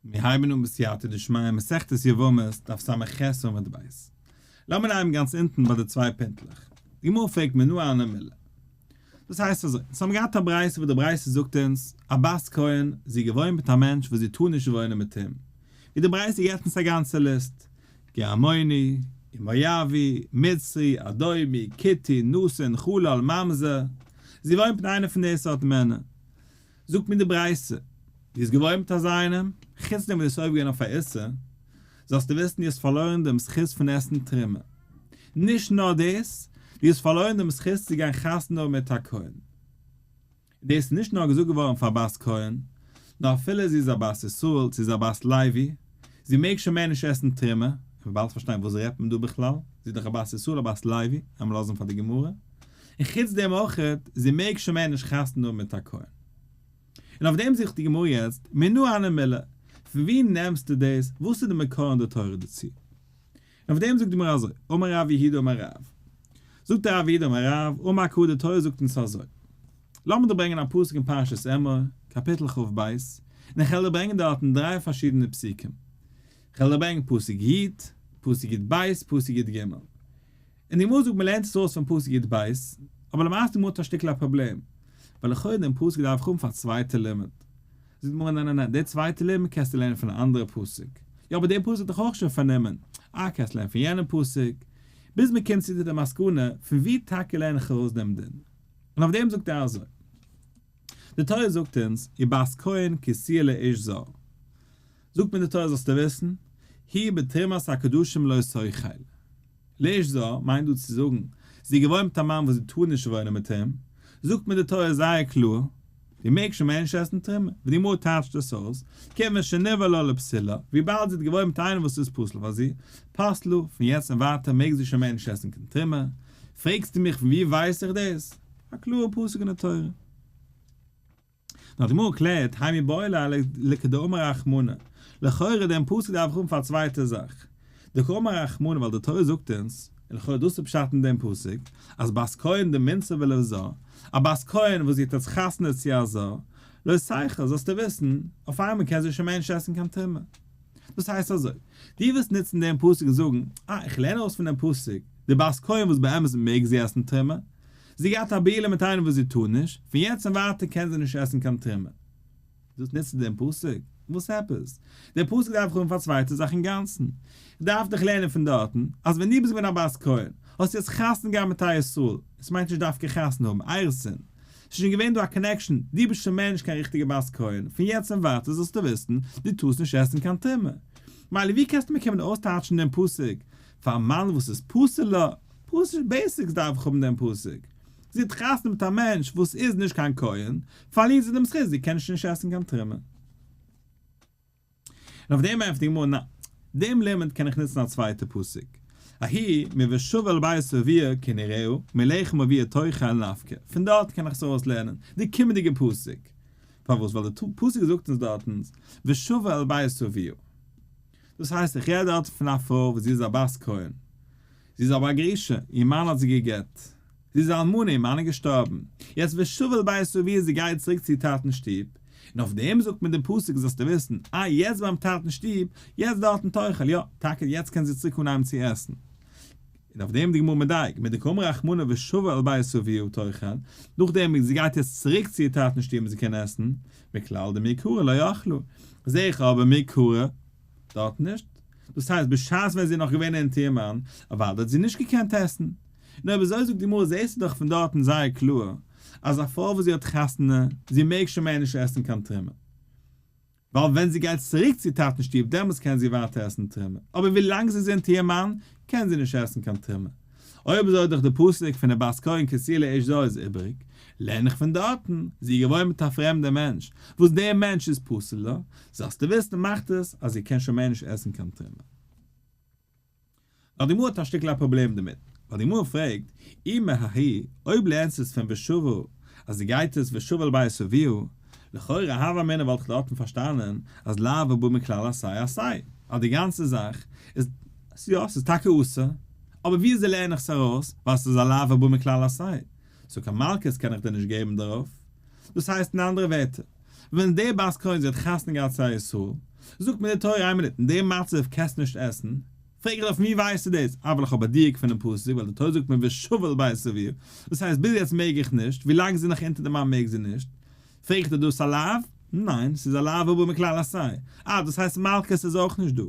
מיר הייבן אן בסייעתא דשמיא מסכת יבמות דף ס"ח עמוד ב'. לאמיר הייבן גאנץ אונטן ביי די צוויי פינטלעך. די גמרא פרעגט מנא הני מילי. דאס הייסט אזוי, אונז האבן געהאט א ברייתא וואס די ברייתא זאגט אונז, א בת כהן, זי געוואוינט מיט א מענטש וואס זי טאר נישט וואוינען מיט אים. ווי די ברייתא געבט אונז א גאנצע ליסט, עמוני, ומואבי, מצרי, אדומי, כותי, נתין, חלל, ממזר. זי וואוינט מיט איינער פון די סארט מענער. זאגט מיר די ברייתא, דו האסט געוואוינט מיט אזא איינעם, חוץ דעם וואס דו האסט עובר געווען אויף א איסור, זאלסטו וויסן דו האסט פארלוירן דעם זכות פון עסן תרומה. נישט נאר דאס, דו האסט פארלוירן דעם זכות צו גיין חתונה האבן מיט א כהן. און דאס איז נישט נאר געזאגט געווארן פאר בת כהן, נאר אפילו זי איז א בת ישראל, צו זי איז א בת לוי, זי מעג שוין מער נישט עסן תרומה, און מ'וועט באלד פארשטיין וואס רעדט מען דא בכלל, זי איז דאך א בת ישראל א בת לוי, עמער לאזן פאר די גמרא. און חוץ דעם אויך, זי מעג שוין מער נישט חתונה האבן מיט א כהן. און אויף דעם זוכט די גמרא יעצט, מנא הני מילי, פון וואו נעמסטו דאס, וואס איז די מקור אין די תורה דערצו? און אויף דעם זאגט די גמרא אזוי, אמר רב יהודה אמר רב, זאגט רב יהודה אמר רב, אמר קרא די תורה זאגט אונז אזוי, לאמיר דיר ברענגען א פסוק אין פרשת אמור, קאפיטל כ"ב, און איך וועל דיר ברענגען דארטן דריי פארשידענע פסוקים, איך וועל דיר ברענגען פסוק י', פסוק י"ב, פסוק י"ג. און די גמרא זאגט מ'לערנט עס אויס פון פסוק י"ב, אבער למעשה די גמרא האט א שטיקל א פראבלעם, ווייל לכאורה דעם פסוק דארף איך האבן פאר א צווייטע לימוד. זאגט די גמרא ניין ניין ניין, די צווייטע לימוד קענסטו לערנען פון א אנדערע פסוק. יא אבער די פסוק האט דאך אויך שוין פארנומען. אה קענסט לערנען פון יענעם פסוק. ביז מ'קומט צו צו די מסקנא פון ווי טאקע לערן איך ארויס דעם דין. און אויף דעם זאגט ער אזוי. די תורה זאגט אונז, ובת כהן כי תהיה לאיש זר. זאגט מיר די תורה זאלסטו וויסן, היא בתרומת הקדשים לא תאכל. לאיש זר מיינט דא צו זאגן, זי איז געוואוינט מיט א מאן וואס זי טאר נישט וואוינען מיט אים, זאגט מיר די תורה זייער קלאר, דו מעגסט שוין מער נישט עסן תרומה, ווי די גמרא טייטשט עס אויס, כיוון שנבעלה לפסולה, וויבאלד זי האט געוואוינט מיט איינעם וואס איז פסול פאר זי, פסלה, פון יעצט און ווייטער מעג זי שוין מער נישט עסן קיין תרומה, פרעגסטו מיך פון וואו ווייס איך דאס? א קלארע פסוק אין די תורה. נאר די גמרא קלערט, האי מיבעי ליה לכדאמר רחמנא, לכאורה דעם פסוק דארף איך האבן פאר א צווייטע זאך, דקאמר רחמנא ווייל די תורה זאגט אונז, און לכאורה דאס איז פשט אין דעם פסוק, אז בת כהן דמינסבא לזר, א בת כהן וואס זי האט יעצט חתונה צו א זר, לא תאכל, זאלסטו וויסן, אויף איינמאל קען זי שוין מער נישט עסן קיין תרומה. דאס הייסט אזוי, דו וועסט נוצן דעם פסוק און זאגן, אה, איך לערן ארויס פון דעם פסוק, די בת כהן וואס באמת מעג זי עסן תרומה, זי געהאט א בעילה מיט איינעם וואס זי טאר נישט, פון יעצט און ווייטער קען זי נישט עסן קיין תרומה. דאס נוצטו דעם פסוק? וואס עפעס? דער פסוק דארף איך האבן פאר צווייטע זאך אינגאנצן. איך דארף דיך לערנען פון דארטן, אז ווען דו ביסט געווען א בת כהן, האסטו יעצט חתונה געהאט מיט א ישראל, עס מיינט נישט דווקא חתונה האבן, אירוסין. ס'איז שוין געווען דא א connection, דו ביסט שוין מער נישט קיין ריכטיגע בת כהן, פון יעצט און ווייטער זאלסטו וויסן, דו טארסט נישט עסן קיין תרומה. מילא ווי קענסטו מיר קומען אויסטייטשן דעם פסוק פאר א מאן וואס איז פסול לה? פשוט basics דארף איך האבן דעם פסוק. זי האט חתונה מיט א מענטש וואס איז נישט קיין כהן, פארלירט זי דעם זכות, זי קען שוין נישט עסן קיין תרומה. און אויף דעם ענטפערט די גמרא, ניין, דעם לימוד קען איך נוצן א צווייטע פסוק, ההוא מושבה אל בית אביה כנעוריה, מלחם אביה תאכל נפקא, פון דארט קען איך עס ארויס לערנען, די קומענדיגע פסוק. פארוואס? ווייל די פסוק זאגט אונז דארטן, ושבה אל בית אביה. דאס הייסט איך רעד דארט פון א פרוי וואס זי איז א בת כהן, זי איז אבער א גרושה, איר מאן האט זי גע'גט, זי איז א אלמנה, איר מאן איז געשטארבן, יעצט ושבה אל בית אביה זי גייט צוריק צו איר טאטנ'ס שטוב, און אויף דעם זאגט מען דעם פסוק זאלסטו וויסן, אה יעצט ביים טאטנ'ס שטוב, יעצט דארטן תאכל, יא, טאקע יעצט קען זי צוריק אנהייבן צו עסן. און אויף דעם די גמרא מדייק, מדקאמר רחמנא ושבה אל בית אביה תאכל, נאכדעם זי גייט יעצט צוריק צו איר טאטנ'ס שטוב און זי קען עסן, מכלל דמעיקרא לא אכלה, זעה איך אבער מעיקרא דארט נישט, דאס הייסט בשעת ווען זי איז נאך געווען אונטער איר מאן, אוודאי האט זי נישט געקענט עסן. און אויב אזוי זאגט די גמרא זעסטו דאך פון דארטן זייער קלאר אז א פרוי וואס זי האט חתונה, זי מעג שוין מער נישט עסן קיין תרומה. ווייל ווען זי גייט צוריק צו טאטן שטוב דעמאלטס קען זי ווייטער עסן תרומה, אבער ווילאנג זי איז אונטער איר מאן קען זי נישט עסן קיין תרומה. אויב אזוי איז דאך די פסוק פון די בת כהן כי תהיה לאיש זר איז איבעריג, לערן איך פון דארטן, זי איז געוואוינט מיט א פרעמדע מענטש, וואס דער מענטש איז פסול לה, זאלסטו וויסן מאכט עס אז זי קען שוין מער נישט עסן קיין תרומה. נאר די גמרא האט א שטיקל א פראבלעם דערמיט, ווייל די גמרא פרעגט, אי מההיא, אויב לערנסטו עס פון ושבה אז זי גייט עס ושבה אל בית אביה, לכאורה הוה אמינא וואלט איך דארטן פארשטאנען אז לאו הבא מכלל עשה עשה, אז די גאנצע זאך איז, יא ס'איז טאקע אסור, אבער ווי אזוי לערן איך עס ארויס, ווייל ס'איז א לאו הבא מכלל עשה, so קיין מלקות קען איך דיר נישט געבן דערויף. דאס הייסט אין אנדערע ווערטער, ווען די בת כהן זי האט חתונה געהאט צו א ישראל. זאגט מיר די תורה איין מינוט, אין דעם מצב קענסטו נישט עסן, פרעג איך דיר פון ווי ווייסטו דאס? אה ווייל איך האב א דיוק פונעם פסוק ווייל די תורה זאגט מיר ושבה אל בית אביה, דאס הייסט ביז יעצט מעג איך נישט, ווילאנג זי איז נאך אונטער די מאן מעג זי נישט, פרעג איך דיר דאס א לאו? ניין, ס'איז א לאו הבא מכלל עשה. אה דאס הייסט מלקות איז אויך נישט דא.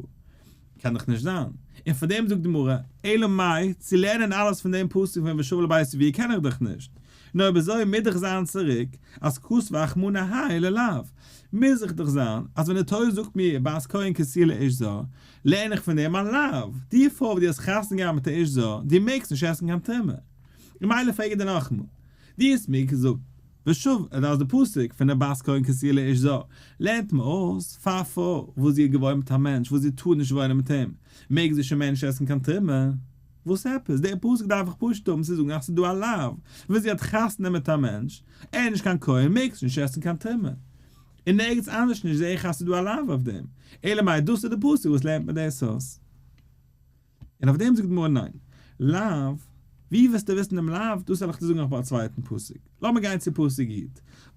קען דאך נישט זיין. און פאר דעם זאגט די גמרא, אלא מאי, צו לערנען אלעס פון דעם פסוק פון ושבה אל בית אביה קען איך דאך נישט. נו אויב אזוי מוז דאך זיין צוריק אז כתב רחמנא האי ללאו. מוז איך דאך זיין אז ווען די תורה זאגט מיר בת כהן כי תהיה לאיש זר, לערן איך פון דעם א לאו. די פרוי וואס דו האסט חתונה געהאט מיט א איש זר, דו מעגסט נישט עסן קיין תרומה. ממילא פרעג איך דיר נאכאמאל, דו האסט מיר געזאגט ושוב, אז די פסוק פון די בת כהן כי תהיה לאיש זר לערנט מיר אויס, פאר א פרוי וואס זי האט געוואוינט מיט א מענטש וואס זי טאר נישט וואוינען מיט אים, מעג זי שוין מער נישט עסן קיין תרומה. וואס עפעס? די פסוק דארף איך פשוט האבן צו זאגן אז ס'איז דא א לאו, ווען זי האט חתונה מיט א מענטש, ער איז נישט קיין כהן, מעג זי נישט עסן קיין תרומה. און נערגעץ אנדערש נישט זעה איך אז ס'איז דא א לאו אויף דעם. אלא מאי דאס איז די פסוק וואס לערנט מיר דאס אויס. און אויף דעם זאגט די גמרא ניין. לאו, ווי וועסטו וויסן דעם לאו, דאס וועל איך דיר זאגן אויף א צווייטן פסוק. לאמיר גיין צו פסוק י',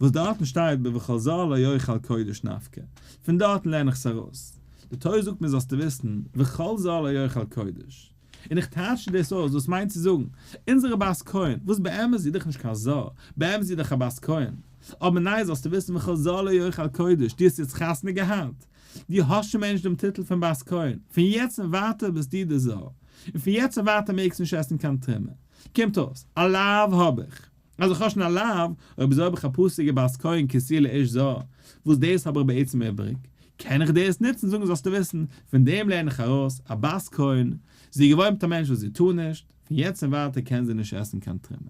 וואס דארטן שטייט בוכל זר לא יאכל קודש נפקא, פון דארטן לערן איך עס ארויס. די תורה זאגט מיר זאלסטו וויסן, וכל זר לא יאכל קודש. און איך טייטש דאס אויס, דאס מיינט צו זאגן, אונזערע בת כהן, וואס באמת זי איז דאך נישט קיין זר, באמת זי איז דאך א בת כהן, אבער ניין זאלסטו וויסן וכל זר לא יאכל קודש, דו האסט יעצט חתונה געהאט, דו האסט שוין מער נישט דעם טיטל פון בת כהן, פון יעצט און ווייטער ביסטו די זר, און פון יעצט און ווייטער מעגסטו נישט עסן קיין תרומה. קומט אויס, א לאו האב איך. אז איך האב שוין א לאו, אויב אזוי האב איך א פסוק בת כהן כי תהיה לאיש זר, וואס דאס האב איך בעצם איבריג, קען איך דאס נוצן זאגן זאלסטו וויסן, פון דעם לערן איך ארויס, א בת כהן, זי איז געוואוינט מיט א מענטש וואס זי טאר נישט, פון יעצט און ווייטער קען זי נישט עסן קיין תרומה.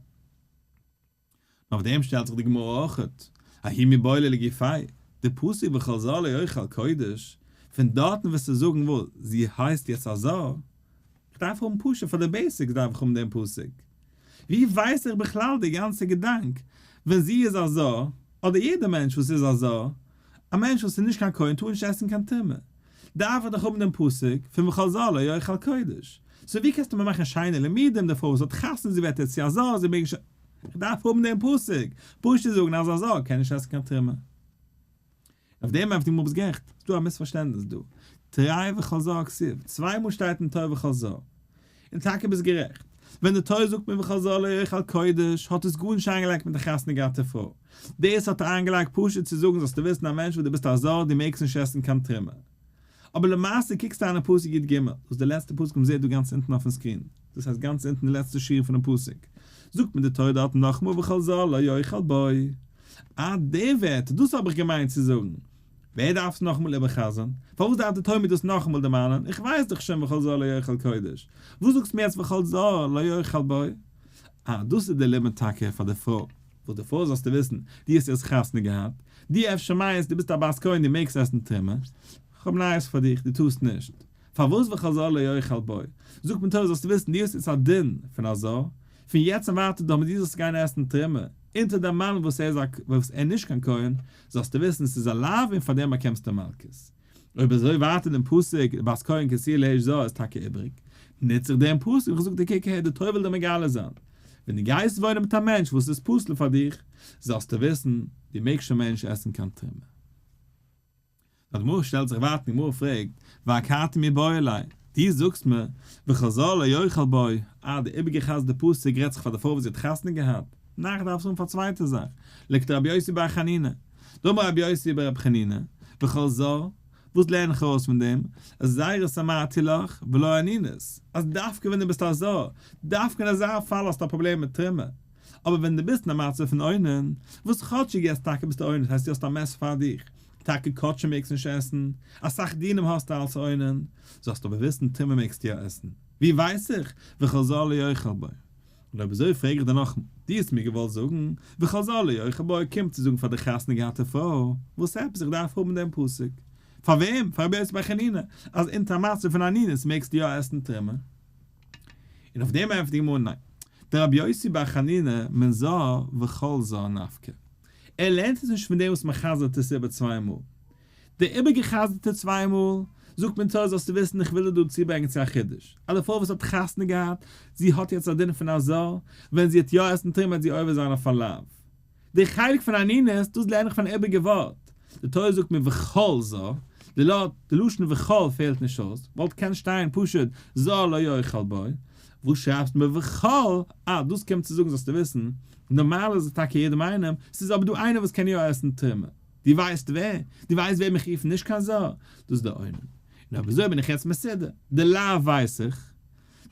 און אויף דעם שטעלט זיך די גמרא אויכעט, ההוא מיבעי ליה לגופיה, די פסוק וכל זר לא יאכל קודש, פון דארטן וועסטו זאגן וואס, זי הייסט יעצט א זר? איך דארף האבן פשוט פאר די basics דארף איך האבן דעם פסוק. ווי ווייס איך בכלל די גאנצע געדאנק ווען זי איז א זר, אדער יעדער מענטש וואס איז א זר, א מענטש וואס איז נישט קיין כהן טאר נישט עסן קיין תרומה, דארף איך דאך האבן דעם פסוק פון וכל זר לא יאכל קודש. so ווי קענסטו מיר מאכן שיינע לימודים די פרוי וואס האט חתונה זי ווערט יעצט צו א זר זי מעג נישט איך דארף האבן דעם פסוק פשוט צו זאגן אז א זר קען נישט עסן קיין תרומה. אויף דעם ענטפערט די גמרא ביסט גערעכט, ס'איז דא א מיספארשטענדעניס דא. תרי וכל זר כתיב, צוויי מאל שטייט אין תורה וכל זר. און טאקע ביסט גערעכט, ווען די תורה זאגט מיר וכל זר לא יאכל קודש האט עס גארנישט איינגעלייגט מיט די חתונה געהאטע פרוי. דאס האט ער איינגעלייגט פשוט צו זאגן זאלסטו וויסן א מענטש וואס דו ביסט א זר דו מעגסט נישט עסן קיין תרומה. אבער למעשה קוקסטו אריין אין פסוק י"ג, דאס איז די לעצטע פסוק וואס מ'זעט דא גאנץ אונטן אויפן screen, דאס הייסט גאנץ אונטן די לעצטע שורה פונעם פסוק, זאגט מיר די תורה דארטן נאכאמאל וכל זר לא יאכל בו. אה די ווערטער, דאס האב איך געמיינט צו זאגן. ווער דארף עס נאכאמאל איבער'חזר'ן? פארוואס דארף די תורה מיר דאס נאכאמאל דערמאנען? איך ווייס דאך שוין וכל זר לא יאכל קודש. וואס זאגסטו מיר יעצט וכל זר לא יאכל בו? אה דאס איז די לימוד טאקע פאר די פרוי. וואס די פרוי זאלסטו וויסן, דו האסט יעצט חתונה געהאט, דו אפשר מיינסט דו ביסט א בת כהן דו מעגסט עסן תרומה, כ'האב נייעס פאר דיך, דו טארסט נישט. פארוואס וכל זר לא יאכל בו? זאגט מיר תורה זאלסטו וויסן, דו האסט יעצט א דין פון א זר, פון יעצט און ווייטער דארף מען דו זאלסט גיין עסן תרומה, אונטער דיין מאן וואס ער איז א וואס ער נישט קיין כהן, זאלסטו וויסן ס'איז א לאו און פאר דעם באקומסטו מלקות. אויב אזוי ווייטער דעם פסוק בת כהן כי תהיה לאיש זר איז טאקע איבריג, נוץ איך דעם פסוק און כ'זאג דיר קוק אהער די תורה וויל דיר מגלה זיין, ווען דו גייסט וואוינען מיט א מענטש וואס איז פסול פאר דיך, זאלסטו וויסן, דו מעגסט שוין מער נישט עסן קיין תרומה. די גמרא שטעלט זיך ווייטער, די גמרא פרעגט, ואכתי מיבעי ליה, דו זאגסט מיר, וכל זר לא יאכל בו, אה, די איבערגעחזר'טע פסוק רעדט זיך פאר די פרוי וואס זי האט חתונה געהאט, ניין איך דארף עס האבן פאר א צווייטע זאך, לכדרבי יוסי בר חנינא, דאמר רבי יוסי ברבי חנינא, וכל זר, וואס לערן איך ארויס פון דעם? זהירות אמרתי לך, ולא אנינות, אז דווקא ווען דו ביסט א זר, דווקא אין אזא פאל האסטו א פראבלעם מיט תרומה, אבער ווען דו ביסט אין א מצב פון אונן, וואס כאטשיג יעצט טאקע ביסטו אונן, ס'הייסט דו האסט א מת פאר דיך, טאקע קדשים מעגסט נישט עסן, אסאך דינים האסטו אלס אונן, זאלסט אבער וויסן תרומה מעגסטו יא עסן, ווי ווייס איך? וכל זר לא יאכל בו. און אויב אזוי פרעג איך דיר נאכאמאל, דו האסט מיר געוואלט זאגן, וכל זר לא יאכל בו קומט צו זאגן פאר די חתונה געהאטע פרוי, וואס עפעס איך דארף האבן דעם פסוק? פאר וועם? פאר רבי יוסי בר חנינא, אז אונטער א מצב פון אנינות מעגסטו יא עסן תרומה? און אויף דעם ענטפערט די גמרא ניין, דער רבי יוסי בר חנינא מן זר וכל זר נפקא, ער לערנט עס נישט פון דעם וואס מען חזר'ט עס איבער צוויי מאל, די איבערגעחזר'טע צוויי מאל, זאגט מען תורה זאלסטו וויסן איך וויל דיר דא צוברענגען צו א חידוש, אז די פרוי וואס האט חתונה געהאט, זי האט יעצט א דין פון א זר, ווען זי וועט יא עסן תרומה וועט זי עובר זיין אויף א לאו. די חלק פון אנינות, דאס לערן איך פון א איבעריגע ווארט. די תורה זאגט מיר וכל זר, די די לשון וכל פעלט נישט אויס, וואלט געקענט שטיין פשוט זר לא יאכל בו, וואס שרייבסטו מיר וכל, אה דאס קומט צו זאגן זאלסטו וויסן, נארמאל איז עס טאקע יעדעם איינעם, ס'איז אבער דא איינער וואס קען יא עסן תרומה, דו ווייסט ווער? דו ווייסט וועם איך רוף נישט קיין זר? דאס איז דער אונן. און אויב אזוי בין איך יעצט מסודר, די לאו ווייס איך,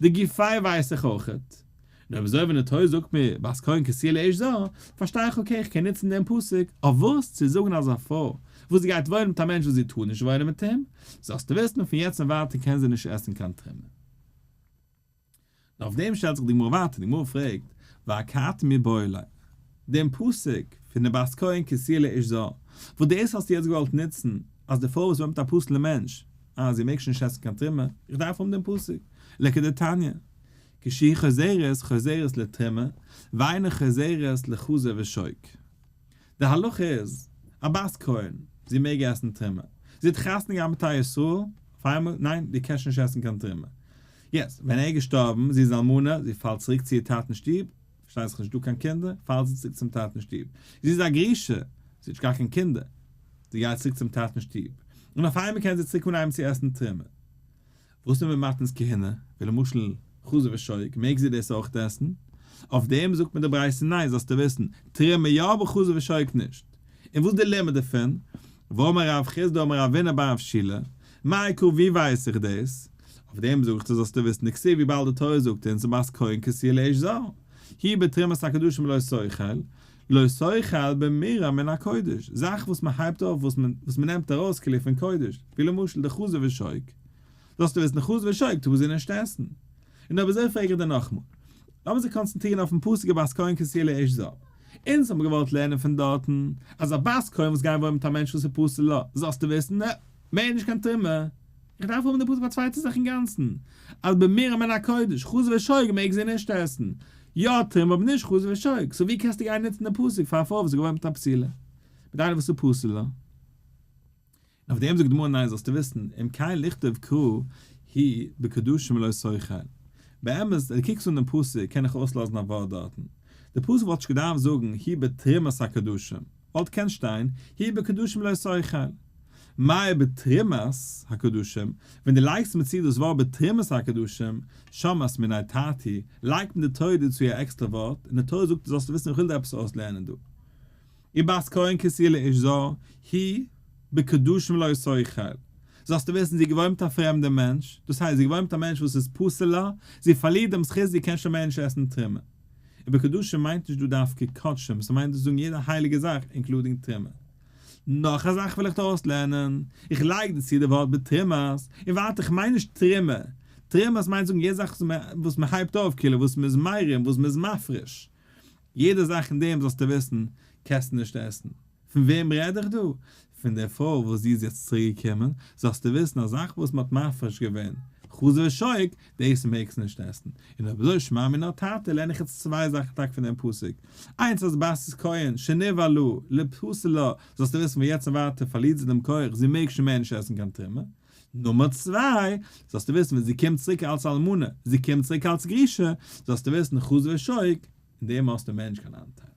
די גופיה ווייס איך אויכעט, און אויב אזוי ווען די תורה זאגט מיר בת כהן כי תהיה לאיש זר, פארשטיי איך okay איך קען נוצן דעם פסוק אויף וואס צו זאגן אז א פרוי וואס גייט וואוינען מיט א מענטש וואס זי טאר נישט וואוינען מיט אים, זאלסטו וויסן פון יעצט און ווייטער קען זי נישט עסן קיין תרומה. און אויף דעם שטעלט זיך די גמרא ווייטער, די גמרא פרעגט, ואכתי מיבעי ליה, דעם פסוק פון די בת כהן כי תהיה לאיש זר, וואס דאס האסטו יעצט געוואלט נוצן אז די פרוי וואס וואוינט מיט א פסול'ע מענטש, אה זי מעג שוין נישט עסן קיין תרומה, איך דארף האבן דעם פסוק, לכדתניא, כשהיא חוזרת חוזרת לתרומה, ואינה חוזרת לחזה ושוק. די הלכה איז, א בת כהן, זי מעג עסן תרומה. זי האט חתונה געהאט מיט א ישראל, אויף איינמאל, ניין, דו קענסט נישט עסן קיין תרומה. יעצט, ווען ער איז געשטארבן, זי איז אלמנה, זי פאלט צוריק צו איר טאטנ'ס שטוב, פארשטייט זיך נישט דא קיין קינדער, פאלט זי צוריק צום טאטנ'ס שטוב. זי איז א גרושה, זי האט נישט געהאט קיין קינדער, זי גייט צוריק צום טאטנ'ס שטוב. און אויף איינמאל קען זי צוריק אנהייבן צו עסן תרומה. וואס איז מיט מתנות כהונה, ווי למשל חזה ושוק, מעג זי דאס אויך עסן? אויף דעם זאגט מיר די ברייתא ניין, זאלסטו וויסן, תרומה יא אבער חזה ושוק נישט. און וואס איז די לימוד דערפון? ואמר רב חסדא אמר רבינא בר רב שילא, מאי קרא ווי ווייס איך דאס? אויף דעם זאג איך דיר זאלסטו וויסן דכתיב וויבאלד די תורה זאגט אונז ובת כהן כי תהיה לאיש זר, היא בתרומת הקדשים לא תאכל, לא תאכל במורם מן הקודש, זאך וואס מען הייבט אויף וואס מען וואס מען נעמט ארויס כאילו פון קודש, ווי למשל די חזה ושוק, זאלסטו וויסן חזה ושוק טאר זי נישט עסן. און אויב אזוי פרעג איך דיר נאכמאל, לאמיר זיך קאנצענטרירן אויפן פסוק ובת כהן כי תהיה לאיש זר. אונז האבן געוואלט לערנען פון דארטן אז א בת כהן וואס גייט וואוינען מיט א מענטש וואס איז פסול לה, זאלסטו וויסן, נע, מער נישט קיין תרומה. איך דארף האבן די פסוק פאר א צווייטע זאך אינגאנצן, אז במורם מן הקודש, חזה ושוק מעג זי נישט עסן. יא תרומה אבער נישט חזה ושוק, so ווי קענסטו גיין נוצן די פסוק פאר א פרוי וואס איז געוואוינט מיט א פסולה? מיט איינער וואס איז פסול לה? און אויף דעם זאגט די גמרא ניין זאלסטו וויסן אם כן לכתוב קרא היא בקדשים לא תאכל. באמת אז דו קוקסט אן דעם פסוק קען איך אויסלאזן א ווארט דארטן. די פסוק וואלט נישט געדארפט זאגן היא בתרומת הקדשים, וואלט געקענט שטיין היא בקדשים לא תאכל. מאי בתרומת הקדשים, ווען דו לייגסט מיר צו דאס ווארט בתרומת הקדשים, שמעת מינה תרתי, לייגט מיר די תורה דא צו א עקסטערע ווארט, און די תורה זאגט דו זאלסט וויסן איך וויל דיר עפעס אויסלערנען דא. ובת כהן כי תהיה לאיש זר, היא בקדשים לא תאכל. זאלסטו וויסן זי געוואוינט מיט א פרעמדע מענטש, דאס הייסט זי געוואוינט מיט א מענטש וואס איז פסול לה, זי פארלירט דעם זכות זי קען שוין מער נישט עסן תרומה. ובקדשים מיינט נישט דא דווקא קדשים, ס'מיינט דאס זאגן יעדע הייליגע זאך including תרומה. נאך א זאך וויל איך דיר אויסלערנען, איך לייג דיר צו די ווארט בתרומת, און ווייטער איך מיין נישט תרומה, תרומת מיינט זאגן יעדע זאך וואס מען הייבט אויף כאילו וואס מען איז מרים וואס מען איז מפריש, יעדע זאך אין דעם זאלסטו וויסן קענסטו נישט עסן. פון וועם רעד איך דא? פון דער פרוי וואס זי איז יעצט צוריק געקומען, זאלסטו וויסן א זאך וואס מען האט מפריש געווען, חזה ושוק, דאס מעגסטו נישט עסן. און אויב אזוי שמע מינה תרתי לערן איך יעצט צוויי זאכן טאקע פון דעם פסוק, איינס אז בת כהן שנבעלה לפסול לה, זאלסטו וויסן פון יעצט און ווייטער פארלירט זי דעם כח, זי מעג שוין מער נישט עסן קיין תרומה. נומער צוויי, זאלסטו וויסן ווען זי קומט צוריק אלס אלמנה, זי קומט צוריק אלס גרושה, זאלסטו וויסן חזה ושוק, אין דעם האסטו מער נישט קיין אנטייל.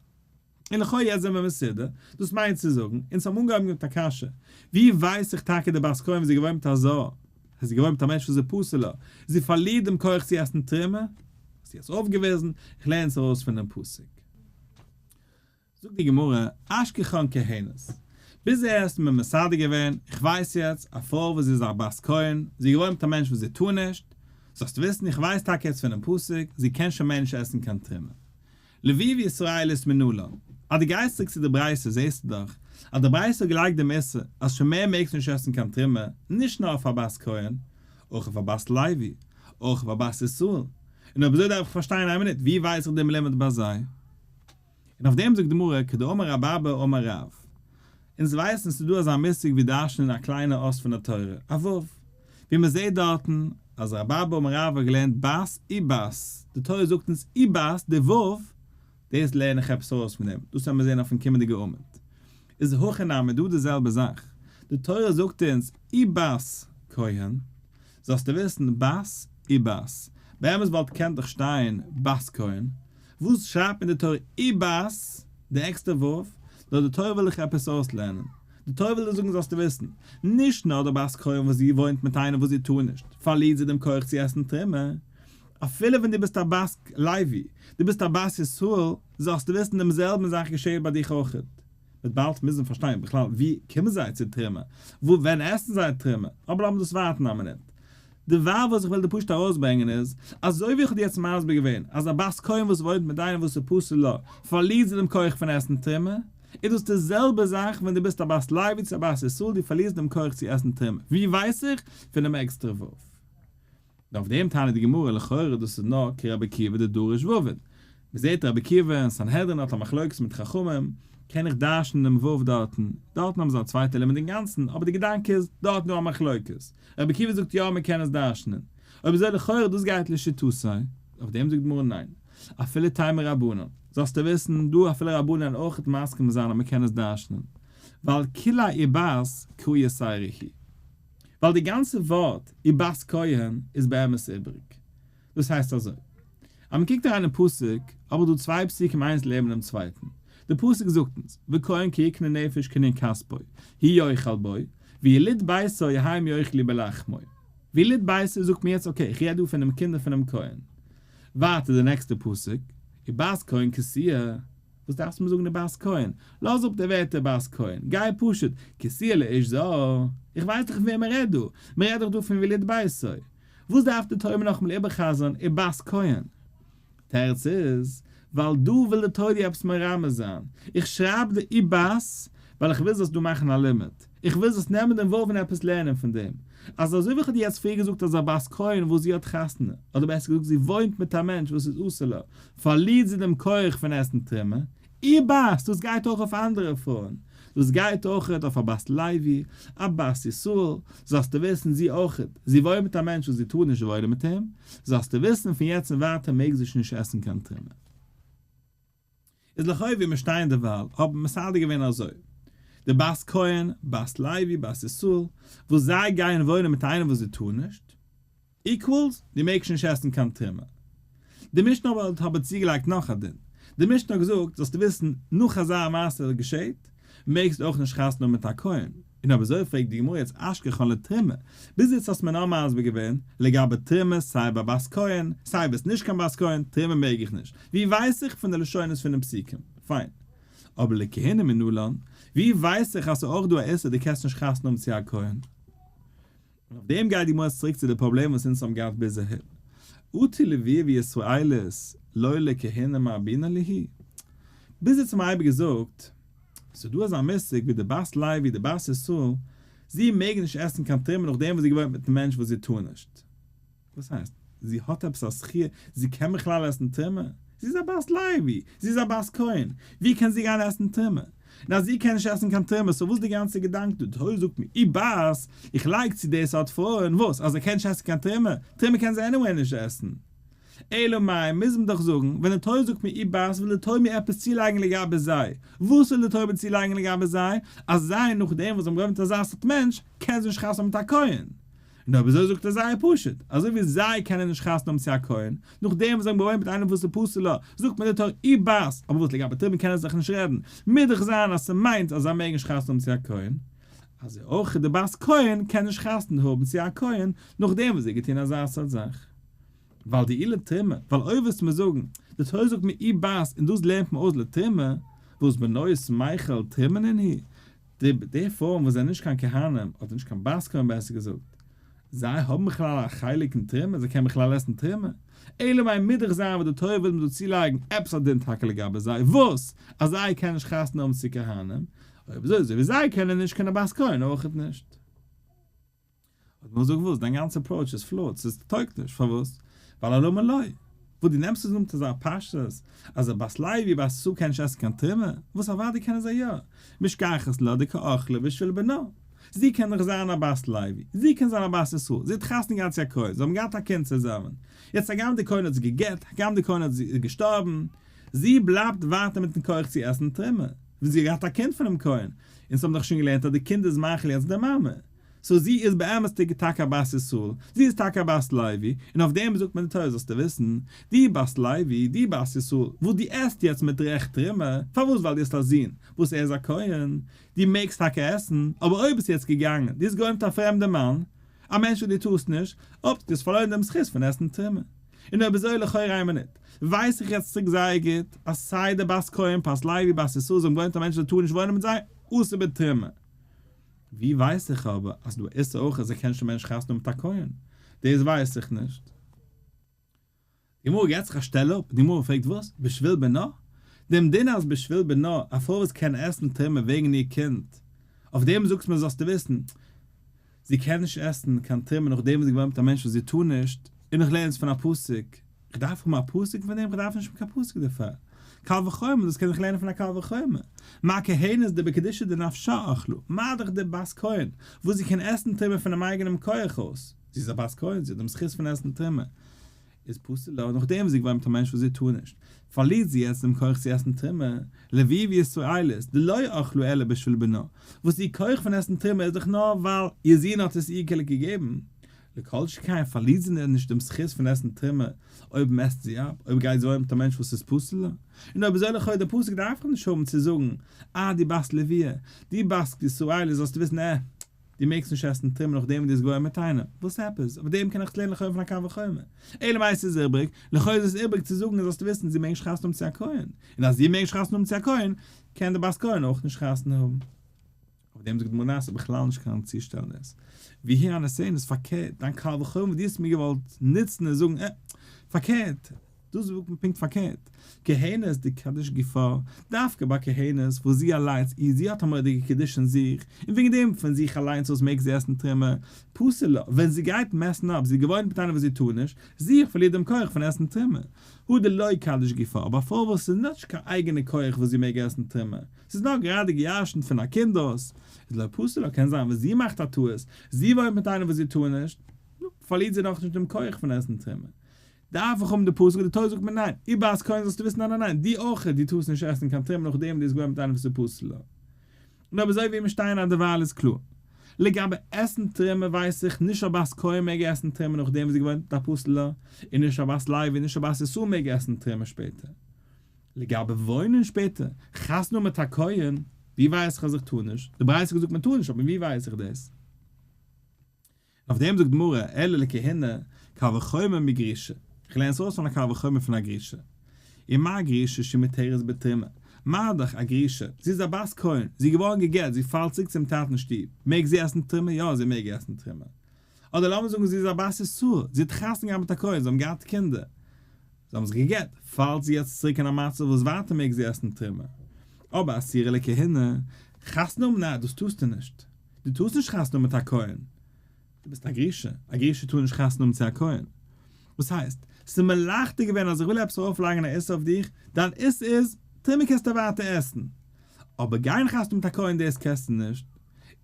און לכאו' יעצט זענען מיר מסודר, דאס מיינט צו זאגן, אונז האבן אנגעהויבן מיט א קשיא, ווי ווייס איך טאקע די בת כהן וואס איז געוואוינט מיט א זר, זי איז געוואוינט מיט א מענטש וואס איז פסול לה, זי פארלירט דעם כח צו עסן תרומה? האסטו יעצט אויפגעוויזן, איך לערן עס ארויס פונעם פסוק. זאגט די גמרא, אשכחן כהנת, ביז ער האסטו מיר מסדר געווען, איך ווייס יעצט, א פרוי וואס זי איז א בת כהן, זי איז געוואוינט מיט א מענטש וואס זי טאר נישט, זאלסטו וויסן, איך ווייס טאקע יעצט פונעם פסוק, זי קען שוין מער נישט עסן קיין תרומה. לוי וישראלית מנלן. אז דו גייסט צוריק צו די ברייתא זעסטו דאך אז די ברייתא האט געלייגט דעם איסור אז שוין מער מעגסטו נישט עסן קיין תרומה, נישט נאר אויף א בת כהן, אויך אויף א בת לוי, אויך אויף א בת ישראל. און אויב אזוי דארף איך פארשטיין איין מינוט, ווי ווייס איך דעם לימוד ביי זיי? און אויף דעם זאגט די גמרא כדאמר רב אבא אמר רב. אונז ווייסן ס'איז דא אזא מושג ווי דרש'נען א קליינע אות פון די תורה, א ו'. ווי מ'זעט דארטן אז רב אבא אמר רב האט געלערנט בת ובת, די תורה זאגט אונז ובת, די ו', דאס לערן איך עפעס ארויס פון דעם, דאס וועלן מיר זען אויפן קומענדיגע עמוד. איז הכא נמי דא די זעלבע זאך, די תורה זאגט אונז ובת כהן, זאלסטו וויסן בת ובת, באמת וואלט געקענט דאך שטיין בת כהן, וואס שרייבט מיר די תורה ובת, די עקסטער ו', נאר די תורה וויל דיך עפעס אויסלערנען. די תורה וויל דיר זאגן זאלסטו וויסן, נישט נאר די בת כהן וואס זי וואוינט מיט איינעם וואס זי טאר נישט, פארלירט זי דעם כח צו עסן תרומה. אפילו ווען דו ביסט א בת לוי, דו ביסט א בת ישראל, זאלסטו וויסן דעם זעלבן זאך געשעהט ביי דיך אויכעט. מ'וועט באלד מוזן פארשטיין בכלל ווי קומען זיי צו תרומה, וואו ווען עסן זיי תרומה, אבער לאמיר דאס ווארטן א מינוט. דערווייל וואס איך וויל דיר פשוט ארויסברענגען איז, אזוי ווי איך האב דיר יעצט מסביר געווען אז א בת כהן וואס וואוינט מיט איינעם וואס איז פסול לה, פארלירט זי דעם כח פון עסן תרומה, איז דאס די זעלבע זאך ווען דו ביסט א בת לוי צו א בת ישראל דו פארלירסט דעם כח צו עסן תרומה, ווי ווייס איך? פונעם עקסטערע ו'. און אויף דעם טענה'ט די גמרא לכאורה דאס איז נאר כרבי עקיבא דדריש וואו'ן, מ'זעט רבי עקיבא אין סנהדרין האט א מחלוקת מיט חכמים, קען איך דרש'נען דעם ו' דארטן, דארטן האבן זיי א צווייטע לימוד אינגאנצן, אבער די געדאנק איז, דארט נאר א מחלוקת, רבי עקיבא זאגט יא מ'קען עס דרש'נען, אויב אזוי לכאורה דאס גייט לשיטתו, אויף דעם זאגט די גמרא ניין, אפילו תימא רבנן, זאלסטו וויסן, דא אפילו רבנן אויכעט מסכים זיין אז מ'קען עס דרש'נען, ווייל כולה ובת קרא יתירא היא. ווייל די גאנצע ווארט ובת כהן איז באמת איבריג. דאס הייסט אזוי, אז מען קוקט אריין אין פסוק, האב איך דא צוויי פסוקים איינס לעבן דעם צווייטן. די פסוק זאגט אונז, וכהן כי יקנה נפש קנין כספו, הוא יאכל בו, ויליד ביתו הם יאכלו בלחמו. ויליד ביתו זאגט מיר יעצט okay, איך רעד דא פונעם קינדער פונעם כהן. ווייטער די נעקסטע פסוק, ובת כהן כי תהיה. וואס דארפסטו מיר זאגן די בת כהן? לאז אפ די ווערטער בת כהן, גיי פשוט, כי תהיה לאיש זר, איך ווייס דאך פון וועם מען רעדט דא, מען רעדט דאך דא פון ויליד ביתו, וואס דארף די תורה מיר נאכאמאל איבער'חזר'ן ובת כהן? תירוץ איז, ווייל דא וויל די תורה דיר עפעס מרמז זיין, איך שרייב די ובת ווייל איך וויל זאלסט דא מאכן א לימוד, איך וויל זאלסט נעמען דעם ו' און עפעס לערנען פון דעם, אז אזוי ווי איך האב דיר יעצט פריער געזאגט אז א בת כהן וואס זי האט חתונה, אדער בעסער געזאגט זי וואוינט מיט א מענטש וואס איז אסור לה, פארלירט זי דעם כח פון עסן תרומה, ובת, דאס גייט אויך אויף אנדערע פרויען, דאס גייט אויך אויף א בת לוי, א בת ישראל, זאלסטו וויסן זי אויך, זי וואוינט מיט א מענטש וואס זי טאר נישט וואוינען מיט אים, זאלסטו וויסן פון יעצט און ווייטער מעג זי שוין נישט עסן קיין תרומה. איז לכאו' ווי מיר שטייען דערווייל האבן מסדר געווען אזוי, די בת כהן, בת לוי, בת ישראל, וואס זיי גייען וואוינען מיט איינעם וואס זיי טארן נישט, equals, דו מעגסט נישט עסן קיין תרומה. די משנה אבער האט אבער צוגעלייגט נאך א דין. די משנה האט געזאגט, זאלסטו וויסן, נאך אזא מעשה געשעט, מעגסטו אויך נישט חתונה האבן מיט א כהן. און אויב אזוי פרעגט די גמרא יעצט אשכחן לתרומה, ביז יעצט האסט מיר נאר מסביר געווען לגבי תרומה סיי ביי בת כהן, סיי ביסט נישט קיין בת כהן, תרומה מעג איך נישט, ווי ווייס איך פון די לשונות פונעם פסוקים? פיין. אבער לכהונה מנלן, ווי ווייס איך אז ס'איז אויך דא א איסור דו קענסט נישט חתונה האבן צו א כהן? און אויף דעם גייט די גמרא צוריק צו די פראבלעם וואס אונז האבן געהאט ביז אהער. אטו לויה וישראלית לא לכהונה מרבינן להו. ביז יעצט האבן מיר אייביג געזאגט, ס'איז דא אזא מושג ווי די בת לוי די בת ישראל, זי מעג נישט עסן קיין תרומה נאכדעם וואס זי געוואוינט מיטן מענטש וואס זי טאר נישט. וואס הייסט? זי האט עפעס א זכי'? זי קען בכלל עסן תרומה? זי איז א בת לוי! זי איז א בת כהן! ווי קען זי גיין עסן תרומה? און אז זי קען נישט עסן קיין תרומה, so וואס די גאנצע געדאנק דא? די תורה זאגט מיר, ובת, איך לייג צו די סארט פרויען, וואס? אז זיי קען נישט עסן קיין תרומה? תרומה קען זי anyway נישט עסן. אלא מאי, מוז מען דאך זאגן, ווען די תורה זאגט מיר ובת, וויל די תורה מיר עפעס צולייגן לגבי זיי. וואס וויל די תורה מיר צולייגן לגבי זיי? אז זיי, נאכדעם וואס זיי האבן געוואוינט מיט אזא סארט מענטש, קען זי נישט חתונה האבן מיט א כהן. און אויב אזוי זאגט ער זייער פשוט, אזוי ווי זיי קענען נישט חתונה האבן צו א כהן, נאכדעם וואס זיי האבן געוואוינט מיט איינעם וואס איז פסול לה, זאגט מען די תורה ובת, אבער וואס לגבי תרומה קענען זיי זיך נישט רעדן, מוז דאך זיין אז ס'מיינט אז זיי מעגן נישט חתונה האבן צו א כהן, אזוי אויך די בת כהן קען נישט חתונה האבן צו א כהן נאכדעם וואס זי האט געטון אזא סארט זאך. ווייל דאי לתרומה, ווייל אויב וועסטו מיר זאגן, די תורה זאגט מיר ובת און דאס לערנט מען אויס לתרומה, וואס בנות מיכל תרומה נינהו, די די פרויען וואס זענען נישט קיין כהנים, אדער נישט קיין בת כהן בעסער געזאגט, זיי האבן בכלל א חלק אין תרומה? זיי קענען בכלל עסן תרומה? אלא מאי מוז דאך זיין וואס די תורה וויל מיר דא צולייגן עפעס א דין טאקע לגבי זיי, וואס? אז זיי קענען נישט חתונה האבן צו כהנים, אויב אזוי אזוי ווי זיי קענען נישט קען א בת כהן אויכעט נישט. האט מיר געזאגט וואס? דיין גאנצע approach איז flawed, ס'איז טויגט נישט, פארוואס? ווייל אלמה לא. וואס דו נעמסט עס אן מיט אזא פשטות אז א בת לוי בת ישראל קען נישט עסן קיין תרומה, וואס אוודאי קענען זיי יא, משכחת לה דקא אכלה בשביל בנה, זי קען דאך זיין א בת לוי, זי קען זיין א בת ישראל, זי האט חתונה געהאט צו א כהן, זיי האבן געהאט א קינד צוזאמען, יעצט הגם די כהן האט זי גע'גט, הגם די כהן האט זי איז געשטארבן, זי בלייבט ווייטער מיטן כח צו עסן תרומה, ווייל זי האט געהאט א קינד פונעם כהן, אונז האבן דאך שוין געלערנט אז די קינד איז מאכיל יעצט די מאמע. so זי איז באמת'דיג טאקע א בת ישראל, זי איז טאקע א בת לוי, און אויף דעם זאגט מיר די תורה זאלסטו וויסן, דו בת לוי, דו בת ישראל, וואס דו עסט יעצט מיט רעכט תרומה, פארוואס ווייל דו האסט א זון וואס ער איז א כהן, דו מעגסט טאקע עסן, אבער אויב ביסטו יעצט געגאנגען, דו האסט געוואוינט מיט א פרעמדע מאן, א מענטש וואס דו טארסט נישט, אופס, דו האסט פארלוירן דעם זכות פון עסן תרומה. און אויב אזוי לכאורה איין מינוט, ווייס איך יעצט צוריק זייער גוט, אז סיי די בת כהן, בת לוי, בת ישראל זיי האבן געוואוינט מיט א מענטש וואס טאר נישט וואוינען מיט זיי, אסור בתרומה. ווי ווייס איך אבער אז דא איסור אויך אז ער קען שוין מער נישט חתונה האבן מיט א כהן? דאס ווייס איך נישט. די גמרא געט זיך א שטעל אפ, די גמרא פרעגט וואס? בשביל בנה? דעם דין אז בשביל בנה, א פרוי וואס קען עסן תרומה וועגן איר קינד, אויף דעם זאגסט מיר זאלסטו וויסן, זי קען נישט עסן קיין תרומה נאכדעם וואס זי געוואוינט מיט א מענטש וואס זי טאר נישט, און איך לערן עס פון א פסוק, איך דארף האבן א פסוק פון דעם? איך דארף נישט האבן קיין פסוק דערפאר. קל וחומר, דאס קען איך לערנען פון א קל וחומר. מה כהנת דבקדושה דנפשה אכלה, מה דאך די בת כהן, וואס זי קען עסן תרומה פונעם אייגענעם כח אויס, זי איז א בת כהן, זי האט דעם זכות פון עסן תרומה, איז פסול לה, נאכדעם וואס זי געוואוינט מיט א מענטש וואס זי טאר נישט, פארלירט זי יעצט דעם כח צו עסן תרומה, לויה וישראלית, דלא אכלה אלא בשביל בנה, וואס איר כח פון עסן תרומה איז דאך נאר ווייל איר זון האט עס איר כאילו געגעבן, לכל שכן פארלירט זי נישט דעם זכות פון עסן תרומה אויב מעסט זי אפ, אויב גייט זי וואוינען מיט א מענטש וואס איז פסול לה. און אויב אזוי לכאו' די פסוק דארף איך נישט האבן צו זאגן, אה דו בת לויה, דו בת ישראלית זאלסטו וויסן אה, דו מעגסט נישט עסן תרומה נאכדעם וואס דו האסט געוואוינט מיט איינעם, וואס עפעס? אויף דעם קען איך עס לערנען לכאו' פון א קל וחומר. אלא מאי ס'איז איבריג, לכאו' איז עס איבריג צו זאגן זאלסטו וויסן זי מעג נישט חתונה האבן צו א כהן, און אז זי מעג נישט חתונה האבן צו א כהן, קען די בת כהן אויך נישט חתונה האבן. אויף דעם זאגט די גמרא ס'איז בכלל נישט קיין צושטעל דאס. והיא הנותנת איז פארקערט, דיין קל וחומר וואס דו האסט מיר געוואלט נוצן און זאגן אה, פארקערט, דא זאגט מען פונקט פארקערט, כהנת דקדיש גופה, דווקא ביי כהנת וואס זי אליינס איר זי האט א מורא'דיגע קדושה אין זיך, און וועגן דעם פון זיך אליינס אויס מעג זי עסן תרומה, פסול לה, ווען זי גייט mess ן אפ, זי געוואוינט מיט איינעם וואס זי טאר נישט, זי פארלירט דעם כח פון עסן תרומה. הא דלא קדיש גופה, אבער א פרוי וואס איז נישט קיין אייגענע כח וואס זי מעג עסן תרומה, ס'איז נאר גראדע געירשנט פון א קינד אויס, איז לא פסול לה, קען זיין ווען זי מאכט א טעות, זי וואוינט מיט איינעם וואס זי טאר נישט, נו, פארלירט זי נאכנישט דעם כח פון עסן תרומה. דארף איך האבן די פסוק, די תורה זאגט מיר ניין, איר בת כהן זאלסטו וויסן ניין ניין ניין, דו אויך, דו טארסט נישט עסן קיין תרומה נאכדעם דו האסט געוואוינט מיט איינעם וואס איז פסול לה. און אויב אזוי ווי מיר שטייען א דערווייל איז קלאר. לגבי עסן תרומה ווייס איך נישט א בת כהן מעג עסן תרומה נאכדעם וואס זי געוואוינט מיט א פסול לה, און נישט א בת לוי און נישט א בת ישראל מעג עסן תרומה שפעטער. לגבי וואוינען שפעטער, חתונה מיט א כהן, ווי ווייס איך אז איך טאר נישט? די ברייתא האט געזאגט מען טאר נישט אבער ווי ווייס איך דאס? אויף דעם זאגט גמרא, אלא לכהונה, קל וחומר מגרושה, איך לערן עס אויס פון א קל וחומר פון א גרושה. ומה גרושה שמותרת בתרומה, מה דאך א גרושה, זי איז א בת כהן, זי איז געווארן גע'גט, זי פאלט צוריק צום טאטן שטוב, מעג זי עסן תרומה? יא, זי מעג עסן תרומה. אדער לאמיר זאגן זי איז א בת ישראל, זי האט חתונה געהאט מיט א כהן, זיי האבן געהאט קינדער, זיי האבן זיך גע'גט, פאלט זי יעצט צוריק אין א מצב וואס ווייטער מעג זי עסן תרומה. אבער אסירה לכהונה, חתונה האבן? ניין, דאס טארסטו נישט. דו טארסט נישט חתונה האבן מיט א כהן. דו ביסט א גרושה, א גרושה טאר נישט חתונה האבן צו א כהן. וואס הייסט? ס'איז מיר לייכטער געווען אז איך וויל עפעס ארויפלייגן א איסור אויף דיך, דיין איסור איז, תרומה קענסטו ווייטער עסן. אבער גיין חתונה מיט א כהן דאס קענסטו נישט.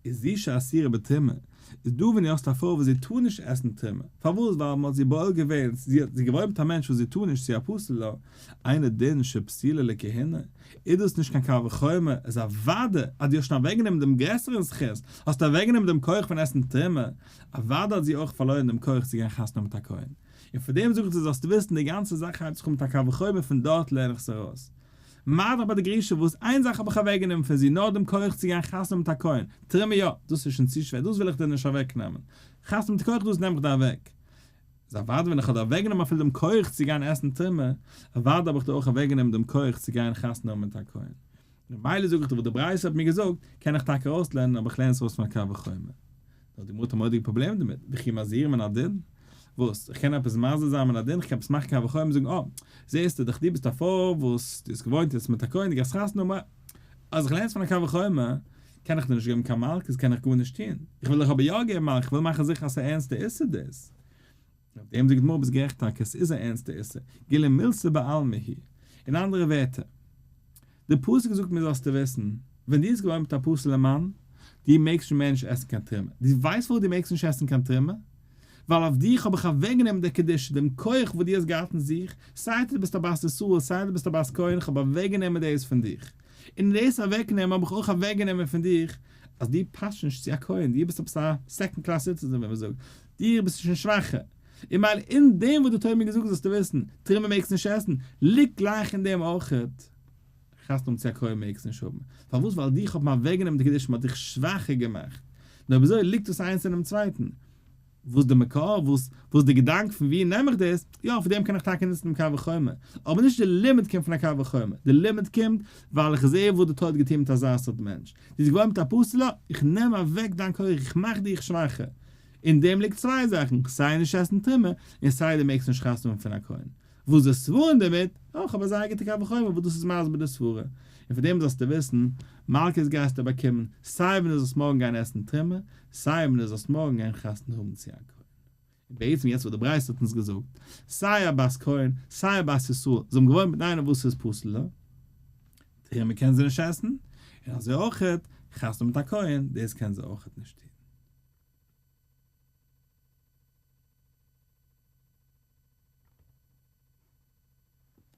איז זי שאסירה בתרומה, איז דא ווען דו האסט א פרוי וואס זי טאר נישט עסן תרומה, פארוואס? ווייל מען האט זי בועל געווען, זי האט זי געוואוינט מיט א מענטש וואס זי טאר נישט צו א פסול לה, אינו דין שפסולה לכהונה, איז דאס נישט קיין קל וחומר, איז אוודאי אז דו האסט שוין אוועקגענומען דעם גרעסערן זכות, האסטו אוועקגענומען דעם כח פון עסן תרומה, אוודאי האט זי אויך פארלוירן דעם כח צו גיין חתונה מיט א כהן. און פאר דעם זאג איך דיר זאלסטו וויסן די גאנצע זאך הייבט זיך אן מיט א קל וחומר פון דארט לערן איך עס ארויס. מה דאך ביי די גרושה וואס איין זאך האב איך אוועקגענומען פון זי נאר דעם כח צו גיין חתונה מיט א כהן, תרומה יא, דאס איז שוין צו שווער דאס וויל איך דיר נישט אוועקנעמען, חתונה מיט כח דאס נעם איך דיר אוועק. איז אוודאי ווען איך האב דיר אוועקגענומען אפילו דעם כח צו גיין עסן תרומה, אוודאי האב איך דיר אויך אוועקגענומען דעם כח צו גיין חתונה האבן מיט א כהן. ממילא זאג איך דיר וואס די ברייתא האט מיר געזאגט, קען איך טאקע ארויסלערנען אבער איך לערן עס ארויס פון א קל וחומר. נאר די גמרא האט א מורא'דיגע פראבלעם דערמיט, וכי מזהירין מן הדין? וואס? איך קען עפעס מזהיר זיין מן הדין? איך קען עפעס מאכן קל וחומר און זאגן אה, זעסטו דאך דו ביסט א פרוי וואס דו האסט געוואוינט יעצט מיט א כהן, דו גייסט חתונה האבן, אז איך לערן עס פון א קל וחומר, קען איך דיר נישט געבן קיין מלקות, קען איך גארנישט טון. איך וויל דיך אבער יא געבן מלקות, איך וויל מאכן זיכער אז ס'איז א ערנסטע איסור דאס. אויף דעם זאגט די גמרא ביסט גערעכט טאקע, עס איז א ערנסטע איסור, גילוי מילתא בעלמא היא. אין אנדערע ווערטער, די פסוק זאגט מיר זאלסטו וויסן, ווען דו האסט געוואוינט מיט א פסול'ע מאן, דו מעגסט שוין מער נישט עסן קיין תרומה. דו ווייסט פארוואס דו מעגסט נישט עסן קיין תרומה? ווייל אויף דיך האב איך אוועקגענומען די קדושה, דעם כח וואס דו האסט געהאט אין זיך, סיי דו ביסט א בת ישראל, סיי דו ביסט א בת כהן, איך האב אוועקגענומען דאס פון דיך. און דאס אוועקנעמען האב איך אויך אוועקגענומען פון דיך. אז דו פאסט נישט צו א כהן, דו ביסט עפעס א second class citizen ווי מען זאגט, דו ביסט שוין שוואכער, און מילא אין דעם וואס די תורה האט מיר געזאגט זאלסטו וויסן, תרומה מעגסט נישט עסן, ליגט גלייך אין דעם אויכעט, חתונה האבן צו א כהן מעגסט נישט האבן, פארוואס ווייל דיך האט מען אוועקגענומען די קדושה, מען האט דיך שוואכער געמאכט, נאר אויב אזוי ליגט דאס איינס אינעם צווייטן, וואס די מקור? וואס וואס די געדאנק פון ווי נעם איך דאס? יא פון דעם קען איך טאקע נוצן דעם קל וחומר, אבער נישט די לימוד קומט פון א קל וחומר, די לימוד קומט ווייל איך זעה וואס די תורה האט געטון מיט אזא סארט מענטש, דו ביסט געווארן מיט א פסול'ע, איך נעם אוועק דיין כח, איך מאך דיך שוואכער. אין דעם ליגט צוויי זאכן, סיי נישט עסן תרומה, און סיי דו מעגסט נישט חתונה האבן פון א כהן. וואס די סברה אין דערמיט? אה, איך האב א זייער גוטע קל וחומר וואס דאס איז מסביר די סברה. און פון דעם זאלסטו וויסן, מלקות גייסטו באקומען, סיי ווען דו זאלסט מארגן גיין עסן תרומה, סיי ווען דו זאלסט מארגן גיין חתונה האבן צו א כהן. און בעצם יעצט וואס די ברייתא האט אונז געזאגט, סיי א בת כהן, סיי א בת ישראל, זיי האבן געוואוינט מיט איינער וואס איז פסול לה, תרומה קען זי נישט עסן, און אזוי אויכעט, חתונה מיט א כהן, דאס קען זי אויכעט נישט טון.